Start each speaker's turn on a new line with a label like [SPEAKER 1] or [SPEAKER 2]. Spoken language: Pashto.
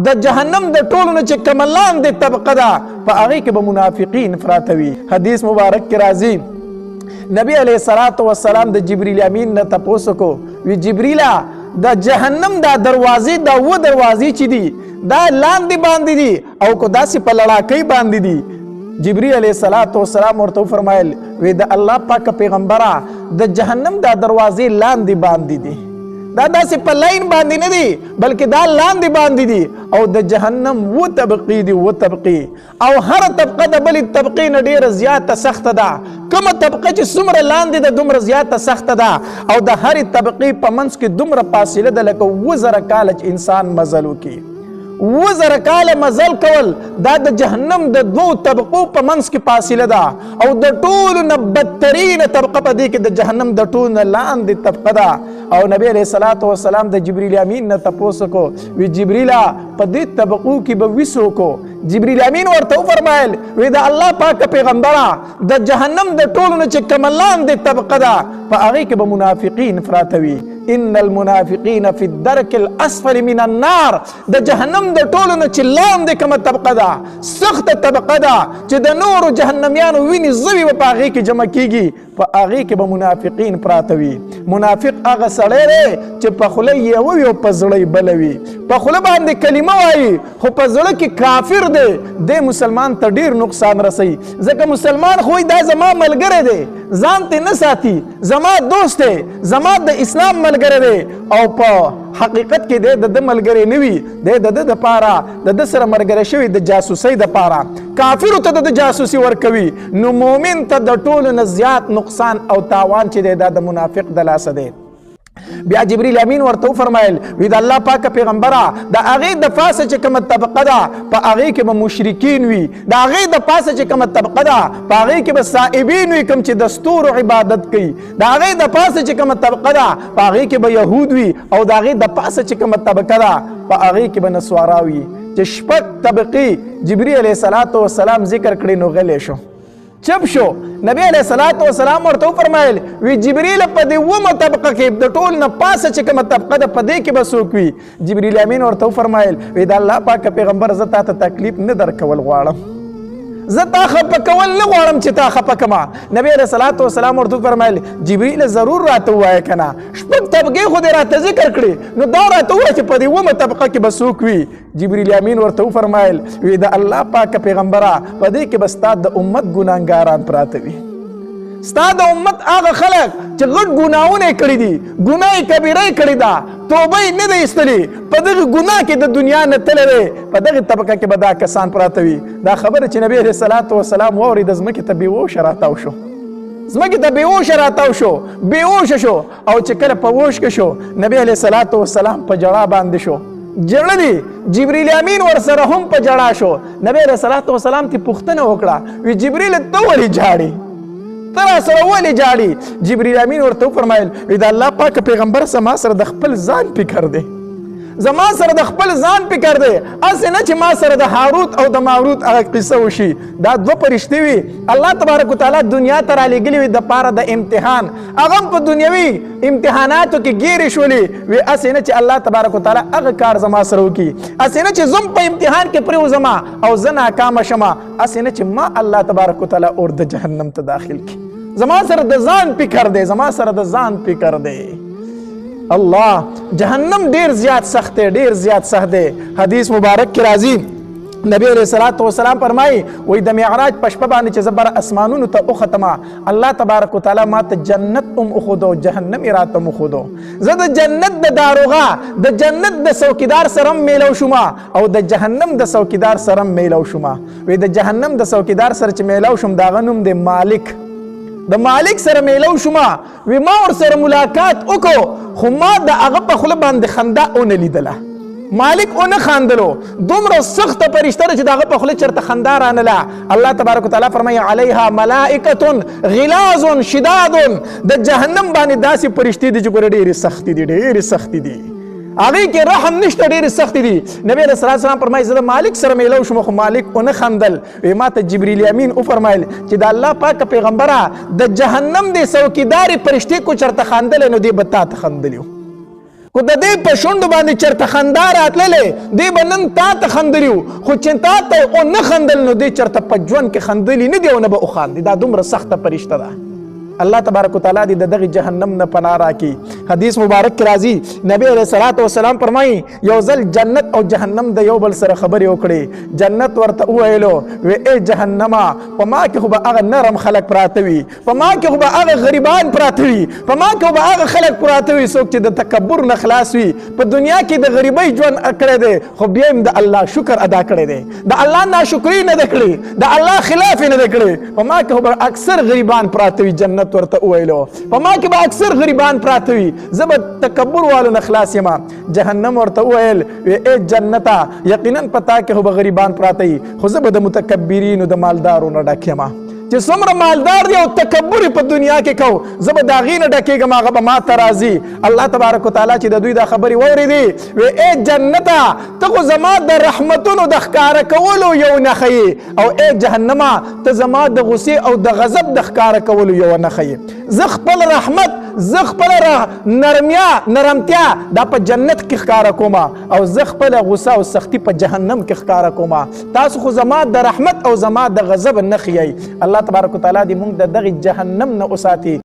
[SPEAKER 1] د جهنم د ټولو نه چې کومه لاندې طبقه ده، په هغې کې به منافقین پراته وي. حدیث مبارک کې راځي، نبی علیه الصلاة والسلام د جبریل امین نه تپوس کو، وی جبریلا، د جهنم دا دروازې، دا و دروازې چې دي، دا لاندې باندې دي او کو داسې په لړاکۍ باندې دي؟ جبریل علیه الصلاة والسلام ورته وفرمایل، وی د الله پاک پیغمبره، د جهنم دا دروازې لاندې باندې دي، دا داسې په لاین باندې نه دي، بلکې دا لاندې باندې دي، او د جهنم و طبقې دي، و طبقې، او هر طبقه د بلې طبقې نه ډیره زیاته سخته ده. کومه طبقه چې څومره لاندې ده، دومره زیاته سخته ده، او د هرې طبقې په منځ کې دومره فاصله ده لکه 7000 کاله چې انسان مزل وکړي. 7000 کاله مزل کول، دا د جهنم د دوو طبقو په منځ کې فاصله ده. او د ټولو نه بدترینه طبقه په دې کې د جهنم د ټولو نه لاندې طبقه ده. او نبی علیه الصلاة والسلام د جبریل امین نه تپوس کو، وی جبریلا، په دې طبقو کې به ویسو کو؟ جبریل امین ورته وفرمایل، وی د الله پاک پیغمبره، د جهنم د ټولو نه چې کومه لاندې طبقه ده، په هغې کې به منافقین پراته وي. ان المنافقین فی الدرک الاسفل من النار. د جهنم د ټولو نه چې لاندې کومه طبقه ده، سخته طبقه ده، چې د نورو جهنميانو وینې زوی به په هغې کې جمع کیږي، په هغې کې به منافقین پراته وي. منافق هغه سړی دی چې په خوله یې یوه وي او په زړه یې بله وي. په خوله باندې کلمه وایي، خو په زړه کې کافر دی. دی مسلمان ته ډیر نقصان رسوي، ځکه مسلمان خو دا زما ملګری دی، ځان ته نه ساتي، زما دوست دی، زما د اسلام ملګری دی، او په حقیقت کې دی د ده ملګری نه وي. دی د ده دپاره د ده سره ملګری شوی د جاسوسۍ دپاره، کافرو ته د ده جاسوسي ورکوي. نو مؤمن ته د ټولو نه زیات نقصان او تاوان چې دی، دا د منافق د لاسه دی. بیا جبریل امین ورته وفرمایل، وی د الله پاک پیغمبره، د هغې د پاسه چې کومه طبقه ده، په هغې کې به مشرکین وي. د هغې د پاسه چې کومه طبقه ده، په هغې کې به صائبین وي، کوم چې د ستورو عبادت کوي. د هغې د پاسه چې کومه طبقه ده، په هغې کې به یهود وي، او د هغې د پاسه چې کومه طبقه ده، په هغې کې به نصارا وي. چې شپږ طبقې جبریل علیه الصلاة والسلام ذکر کړې، نو غلی شو، چپ شو. نبی علیه الصلاة والسلام ورته وفرمایل، وی جبریل، په دې اوومه طبقه کې، د ټول نه پاسه چې کومه طبقه ده، په دې کې به څوک وي؟ جبریل امین ورته وفرمایل، وی د الله پاک پیغمبر، زه تا ته تکلیف نه درکول غواړم، زه تا خفه کول نه غواړم چې تا خفه کما. نبی علیه الصلاة والسلام ورته وفرمایل، جبریل، ضرور راته ووایه که نه، شپږ طبقې خو دې راته ذکر کړې، نو دا راته ووایه چې په دې اوومه طبقه کې به څوک وي؟ جبریل امین ورته وفرمایل، وی د الله پاک پیغمبره، په دې کې به ستا د امت ګناهګاران پراته وي، ستا د امت هغه خلک چې غټ ګناهونه یې کړي دي، ګناه کبیره یې کړې ده، توبه یې نه ده ایستلې، په دغه ګناه کې د دنیا نه تللی دی، په دغه طبقه کې به دا کسان پراته وي. دا خبره چې نبی علیه الصلاة والسلام واورېده، ځمکې ته بېهوښه راتاو شو، ځمکې ته بېهوښه راتاو شو، بېهوښه شو. او چې کله په هوښ کې شو، نبی علیه الصلاة والسلام په ژړا باندې شو، ژړلي، جبریل امین ورسره هم په ژړا شو. نبی علیه الصلاة والسلام ته پوښتنه وکړه، وی جبریل، ته ولې ژاړې؟ ته را سره ولې ژاړې؟ جبریل امین ورته وفرمایل، وی د الله پاک پیغمبر، زما سره د خپل ځان فکر دی، زما سره د خپل ځان فکر دی، هسې نه چې ما سره د هاروت او د ماروت هغه قصه وشي. دا دوه فرشتې وي، الله تبارک وتعالی دنیا ته رالیږلي وي دپاره د امتحان، هغه هم په دنیوي امتحاناتو کې ګیرې شولې وي. هسې نه چې الله تبارک وتعالی هغه کار زما سره وکړي، هسې نه چې زه هم په امتحان کې پرېوځم او زه ناکامه شم، هسې نه چې ما الله تبارک وتعالی اور د جهنم ته داخل کړي. زما سره د ځان فکر دی، زما سره د ځان فکر دی. الله، جهنم ډیر زیات سخت دی، ډیر زیات سخت دی. حدیث مبارک کې راځي، نبی علیہ الصلوۃ والسلام فرمایي، وای د معراج په شپه باندې چې زه بر اسمانونو ته وختمه، الله تبارک وتعالی ما ته جنت هم وښودو، جهنم یې راته وښودو. زه د جنت د داروغه، د جنت د څوکیدار سره هم میلو شوم او د جهنم د څوکیدار سره هم میلو شوم. وای د جهنم د څوکیدار سره چې میلو شوم، د هغه نوم دی مالک، د مالک سره میلو شوم. وی ما ورسره ملاقات وکړو، خو ما د هغه په خوله باندې خندا ونه لیدله. مالک ونه خاندلو، دومره سخته فرشته ده چې د هغه په خوله چېرته خندا رانله. الله تبارک وتعالی فرمایي، علیها ملائکة غلاظ شداد. د جهنم باندې داسې فرشتې دي چې ګوره ډېرې سختې دي، ډېرې سختې دي، هغې کې رحم نشته، ډېرې سختې دي. نبی علیه الصلاة والسلام فرمایي، زه د مالک سره میلو شوم، خو مالک ونه خندل. وی ما ته جبریل امین وفرمایل چې د الله پاک پیغمبره، د جهنم د څوکیدارې فرشتې کو چېرته خندلی، نو دې به تا ته خندلی. کو د دې په شونډو باندې چرته خندا راتللې، دی به نن تا ته خندلی وو، خو چې تا ته یې ونه خندل نو دی چرته په ژوند کې خندلی نه دی او نه به وخاندي. دا دومره سخته فرشته ده. الله تبارک وتعالی دې د دغه جهنم نه پناه راکړي. حدیث مبارک کې راځي، نبی علیه الصلاة والسلام فرمایي یو ځل جنت او جهنم د یو بل سره خبرې وکړې. جنت ورته وویلو وی ای جهنمه، په ما کې خو به هغه نرم خلک پراته وي، په ما کې خو به هغه غریبان پراته وي، په ما کې خو به هغه خلک پراته وي څوک چې د تکبر نه خلاص وي، په دنیا کې د غریبۍ ژوند کړی دی خو بیا هم د الله شکر ادا کړی دی، د الله ناشکري نه ده کړې، د الله خلاف یې نه ده کړې. په ما کې خو به اکثر غریبان پراته وي. جنت ورته وویلو په ما کې به اکثر غریبان پراته وي، زه به تکبر والو نه خلاص یم. جهنم ورته وویل وی ای جنته، یقینا په تا کې خو به غریبان پراته وي، خو زه به د متکبرینو د مالدارو نه ډک یم. چې څومره مالدار دی او تکبر په دنیا کې کو، زه به د هغې نه ډکېږم، هغه به ما ته راځي. الله تبارک وتعالی چې د دوی دا خبرې واورېدې وی ای جنته، ته خو زما د رحمتونو د ښکاره کولو یو نښه یې، او ای جهنمه، ته زما د غصې او د غضب د ښکاره کولو یوه نښه یې. زه خپل رحمت، زه خپل نرمیا نرمتیا دا په جنت کې ښکاره کوم، او زه خپله غصه او سختی په جهنم کې ښکاره کوم. تاسو خو زما د رحمت او زما د غضب نښې یئ. الله تبارک وتعالی دې موږ د دغې جهنم نه وساتي.